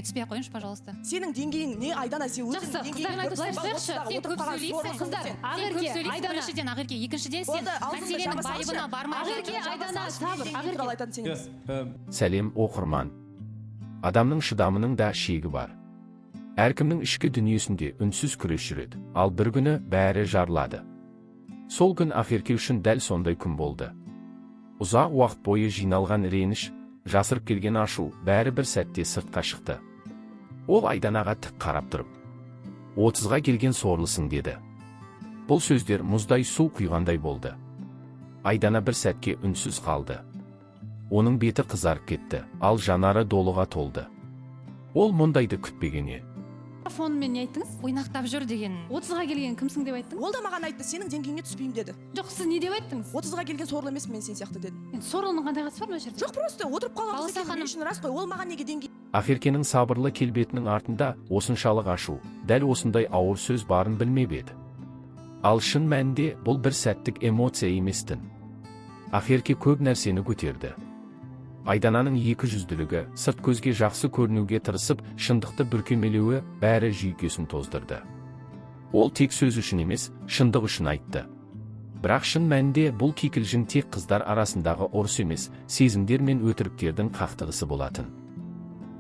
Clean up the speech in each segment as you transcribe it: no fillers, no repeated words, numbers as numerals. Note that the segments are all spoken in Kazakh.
Деңгейіңе түспей ақ қояйыншы, пожалуйста. Сенің деңгейің не, Айдана? Сен өзің Жақсы, деңгейіңді қыздар, көрсетпей, былай жасайықшы. отыздағы Сен отырып көп қалған сөйлейсің. сорлысың Қыздар, сен. Сен көп Ақерке, сөйлейсің, Айдана. біріншіден, Ақерке, екіншіден, сен Болды, аузыңды мәселенің жаба салшы. байыбына бармай Ақерке, жатыр. Айдана, сабыр, Деңгейің Ақерке. туралы айтатын сен емес. Сәлем, оқырман. Адамның шыдамының да шегі бар. Әркімнің ішкі дүниесінде үнсіз күрес жүреді, ал бір күні бәрі жарылады. Сол күн Ақерке үшін дәл сондай күн болды. Ұзақ уақыт бойы жиналған реніш, жасырып келген ашу, бәрі бір сәтте сыртқа шықты. Ол Айданаға тік қарап тұрып, 30-ға келген сорлысың деді. Бұл сөздер мұздай су құйғандай болды. Айдана бір сәтке үнсіз қалды. Оның беті қызарып кетті, ал жанары долыға толды. Ол мұндайды күтпеген еді. Фонымен не айттыңыз? Ойнақтап жүр деген. 30-ға келген кімсің деп айттыңыз? Ол да маған айтты, сенің деңгейіңе түспеймін деді. Жоқ, сіз не деп айттыңыз? 30-ға келген сорлы емеспін мен сен сияқты дедім. Енді сорлының қандай қатысы бар мына жерде? Жоқ, просто отырып қалған қыз Балауса екен, мен ханым. үшін рас қой. Ол маған неге деңгей Ақеркенің сабырлы келбетінің артында осыншалық ашу, дәл осындай ауыр сөз барын білмеп еді. Ал шын мәнінде бұл бір сәттік эмоция еместін. Ақерке көп нәрсені көтерді. Айдананың екі жүзділігі, сырт көзге жақсы көрінуге тырысып, шындықты бүркемелеуі бәрі жүйкесін тоздырды. Ол тек сөз үшін емес, шындық үшін айтты. Бірақ шын мәнінде бұл кикілжің тек қыздар арасындағы ұрыс емес, сезімдер мен өтіріктердің қақтығысы болатын.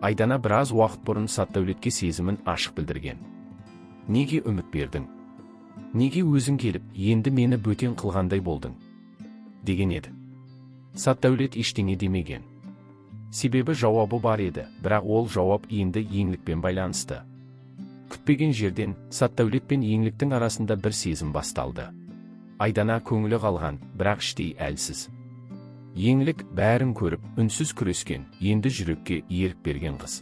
Айдана біраз уақыт бұрын Сатдәулетке сезімін ашық білдірген. Неге үміт бердің? Неге өзің келіп, енді мені бөтен қылғандай болдың? Деген еді. Сатдәулет ештеңе демеген. Себебі жауабы бар еді, бірақ ол жауап енді Еңлікпен байланысты. Күтпеген жерден Сатдәулет пен Еңліктің арасында бір сезім басталды. Айдана көңілі қалған, бірақ іштей әлсіз. Еңлік бәрін көріп, үнсіз күрескен, енді жүрекке ерік берген қыз.